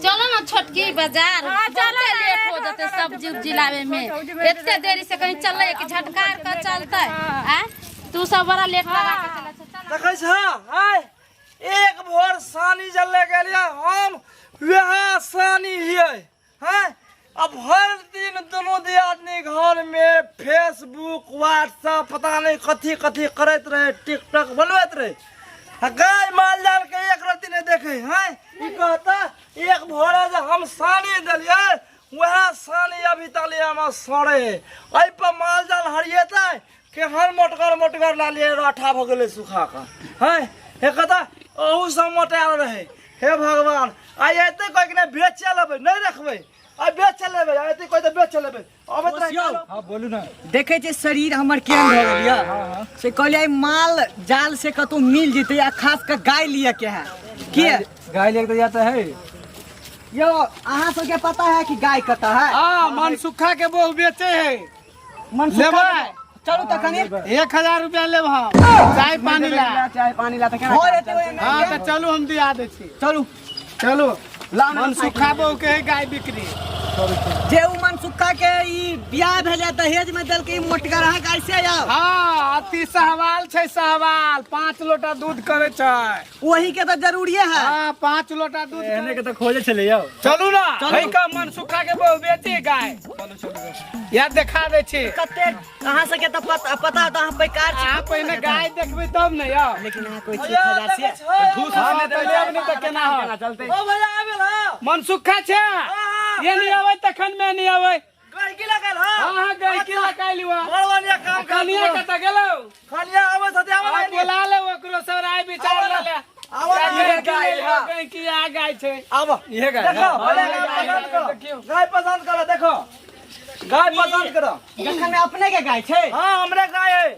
चलो ना छोटकी बाजार। चलो, लेट हो जते सब्जी उब्जी लावे में। एते देरी से कहीं चलले कि झटकार के चलते आ तू सब बड़ा लेट लगा के चला चल। देखै छ आय एक भोर सानी जले गेलियै हम, वएह सानी हियै हैं। अब भरि दिन दुनू दियादनी घर में फेसबुक व्हाट्सएप पता नहीं कथी कथी करैत रहे, टिकटॉक बनबैत रहे आ गाय माल जाल के एक रत्ती नहीं देखे हैं। ई कहता एक भोरे जे हम सानी देलियै वएह सानी अभी तक ले हमर सड़े है। एहि पर माल जाल हरिएतै केहन मोटगर मोटगर लालियै राठा भऽ गेलै सुखा कऽ हैं। हे कहता अहू सब मोटायल रहे। हे भगवान, आइ एते कोई कि नहि बेचे लेबै, नहि रखबै, आइ बेच लेबै, आइ एते कोई तऽ बेच लेबै अबैत रहै। यौ। हाँ, बोलू ना। देखै छियै शरीर हमर केहन भऽ गेल यऽ, से कहलियै माल जाल से कतौ मिल जेतै आ खास कऽ गाय लिअ के है के गाय लेके तो जाता है। यौ, अहाँ सबके पता है कि गाय कतऽ है? हाँ, मनसुखा के बहु बेचे है। मनसुखा? लेबै? चलू तऽ कनि। 1000 रुपया लेब हम चाय पानी ला। चाय पानी ला तऽ केना? हो जेतै ओहिमे। हाँ, तऽ चलू, हम दिया दै छी। चलू। चलू। लाउ ना। मनसुखा बहु के है गाय बिक्री। जे उ मनसुखा के ई बियाह भेलै, दहेज में देलकै ई मोटगर अहाँ गाय से आउ। हाँ, अति सहवाल छै, सहवाल 5 लोटा दूध करे छै। वही के तऽ जरूरिये है। हाँ, 5 लोटा दूध। एहने के तऽ खोजे छलै यौ। चलू ना है का मनसुखा के बहु बेची गाय यार, देखा दै छी। कते अहाँ सबके तऽ पता पता तऽ अहाँ पैकार छी। अहाँ पहिने गाय देखबै तब ने यौ। लेकिन अहाँ कोई 1000 से घूस हाँ, नहि तऽ देबै। लेब नहि तऽ केना होत? केना चलतै? ओ भैया आबेल हँ। मनसुखा छै। ये नहीं आबै तखन में नहीं आबै। गहिकी लगल हँ। हाँ, गहिकी लगा लियो। बड़ बढ़िया काम कर। कनिया कतऽ गेलौ? खनिया आबै छथि, आबै। आ, बोला ले ओकरो, सब राय विचार ले ले। आबै। गहिकी ले लियो, गहिकी आ गाय छै। आब इहे गाय। देखो भले गाय पसंद करो, गाय पसंद करो, देखो गाय पसंद करो। जखन अपने के गाय छै? हाँ, हमरे गाय है।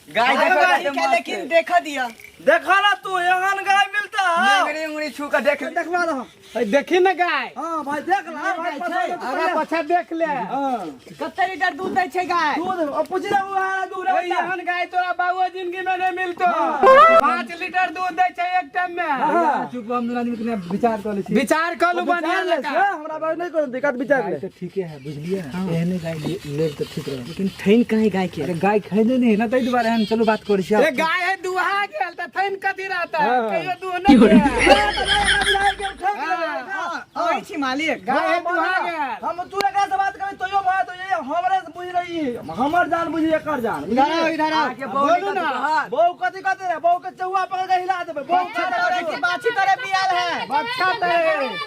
गाय गाय देखो। ठीक है, लेकिन देख दिया। देखो ना तू, एहन गाय मिलता है? उंगली उंगली छू के देख। देखवा दो। है, देखी ने गाय। हाँ भाई, देख ला भाई, पसंद है तो आगा ले। पाछा देख ले। हाँ। कते लीटर दूध दै छै गाय? दूध अब पूछ रहा हूँ, हाँ, दूध ओए, रहता। एहन गाय तोरा बाबू जिंदगी में नहीं मिलतो। 5 लीटर दूध दै छै एक टाइम में। चुप, हम दुनू आदमी कने विचार कऽ लै छी। विचार कऽ लू बढ़िया विचार ले जकाँ। से, हमरा बारे नहीं कोनो दिक्कत, विचार गाय ले। तऽ ठीके है, बुझलियै? एहने गाय लेब तऽ ठीक रहत। लेकिन थैन कहीं गाय के? अरे गाय खरीदे नहीं है ना, ताहि दुआरे हम चलू बात करै छी। ए, गाय है दुहा गेल तऽ थैन कथी रहता है? कहियो दूह नहीं दे। अबै छी मालिक। गाय है दुहा गेल। हम तू एकरा से बात करी तैयो भाई तो ये हमरे से बुझ रही है, हमर जान बुझी एकर जान। इधर आओ, इधर आओ। बोलू ना। बहू कथी कहते रे? बहू के चौआ पकड़ के हिला देबै। बहू बच्चा तोरे की बाछी तोरे बियाल है। बच्चा तऽ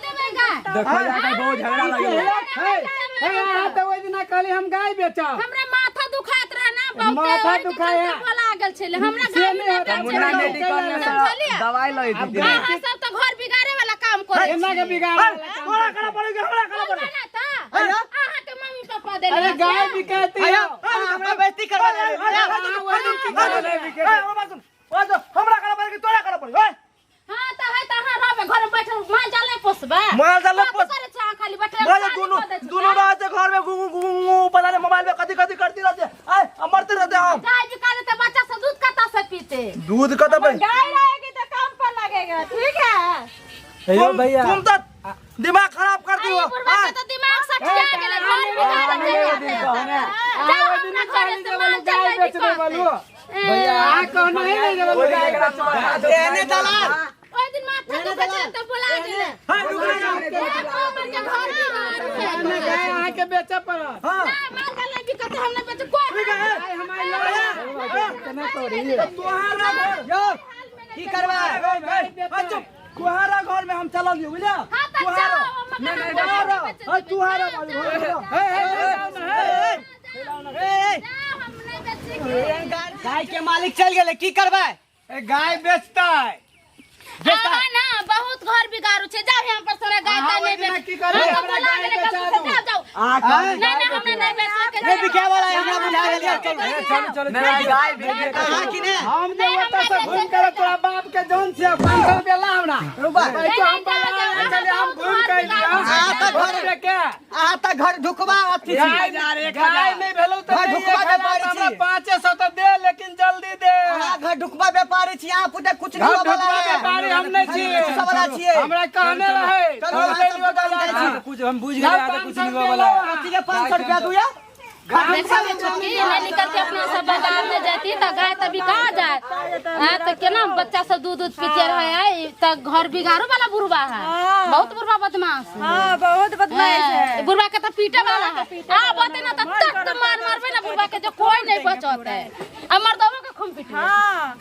देबै गाय? देखो जाके बहुत झगड़ा लगल। हे हे, अहाँ तऽ ओहि दिना कहली हम गाय बेचब। हमरा माथा दुखात रहे ना बहुते, माथा ओहि के दुखाया। चलते बोला गेल छलै हमरा। से गाय नहि नहि होता। बेचै मुन्ना छै। मेडिकल में समझलियै? दवाई लै आब दीदी। अहाँ सब तऽ घर बिगाड़े वाला काम करै एना के बिगाड़ तोरा करा पड़ेगी, हमरा करा बोलबै पड़ेगी। ना तऽ अहाँके मम्मी पापा देले। अरे गाय बिकाती। आयो, हमरा बेइज्जती करवा ले। हमरा करा पड़ेगी, तोरा करा पड़ेगी, ओए। हाँ तऽ है तऽ अहाँ रहबै घर में बैठल, माल जाल नहि पोसबै? माल जाल नहि कथी करै छै अहाँ? खाली बैठल माल पानी दुनू कऽ दै छै। दुनू रहते घर में गुगु गुगु, पता नहीं मोबाइल में कथी कथी करती रहते, आय हम मरते रहते हम। गाय बिका देते, बच्चा सब दूध कतऽ से पीते? दूध कतऽ पे? गाय रहेगी तो काम पर लगेगा, ठीक है? हेलो भैया। तुम तो दिमाग खराब कर दी आई हो। बुढ़वा के तो दिमाग सठिया गेलै, घर बिगाड़े चलि जाते। जाओ अपना घरे से माल जाल गाय नहि बेचबै बिकाते। बोलू भैया, अहाँ कहनो ही नहीं देबै गाय बेचबै। एहने दलाल। ओहि दिन माथा दुखै छलै तऽ बोला गेलै। हां, रुक जा। एक उमर के घर बिगाड़ है। एने गाय अहाँके बेचऽ पड़त। हां। ना, माल जाल नहि बिकतै, हम नहि बेचबै कोइ। ठीक है। गाय हमारे लऽ केना करी? तोहारा घर यौ, की करबै? ए, चुप, तुहारा घर में हम चलल लियो, बुझलिया? हाँ तऽ तुहारा जाओ, हम नहीं नहीं, मकान तुहारा बेच ए देबै। तुहारा जाओ, बाबू जाओ। घर हे हे, हे, ए, जाओ, हम नहि बेचै। गाय के मालिक चल गेलै, की करबै? ए, गाय बेचतै। अहाँ ना बहुत घर बिगाड़ू छै, जाओ यहाँ पर सोना गाय अहाँ ताय ओहि नहि दिना बेच। की करबै? हम तऽ हमरा बोला गाय गेलै बेचा कतौ से, दू। जाओ जाओ। अहाँ नहीं नहीं, हमरा नहि बेचै के नहीं बिके वाला है, हमरा बुझा गेल यौ, चलू। चलू चलू, नहीं गाय बिके। अहाँ की ने? हम जे ओतऽ से घुमि के तोरा बाप के जौन छियै, 500 रुपया ला हमरा। रुबा। कहै छौ, हम बला चलिए, हम घुमि के अयलियै। अहाँ तऽ घर घर के अहाँ तऽ घर ढुकबा अथी छी। गाय गाय नहीं भेलौ तऽ घर नहीं, ढुकबा 1000 व्यापारी हमरा छी। 500 तऽ दे, लेकिन जल्दी दे। अहाँ घर ढुकबा व्यापारी छी, अहाँ पुते कुछ नहीं घर होबऽ ढुकबा वाला है। व्यापारी हम नहीं छी। सब वाला छियै। हमरा कहने रहे चलू, हम अहाँ ले सब लियौ दुकान बाजार। जाइ छी। कुछ हम बुझ चल, गेलियै, अहाँ कुछ 500 नहीं होबऽ वाला है। अथी के 500 रुपया दिया। देखा में छोटकी नहीं निकलती, अपना सब बाजार में जाती तो गाय तो बिका जाए। हाँ तो केना बच्चा सब दूध दूध पीते रहे है, तो घर बिगाड़ो वाला बुढ़वा है, बहुत बुढ़वा बदमाश है। हाँ बहुत बदमाश है। बुढ़वा के तो पीटे वाला है, आ बोते ना तो तक तो मार मारबे ना बुढ़वा के, जो कोई नहीं बचत है, आ मर्दवा के खूब पीटे। हाँ।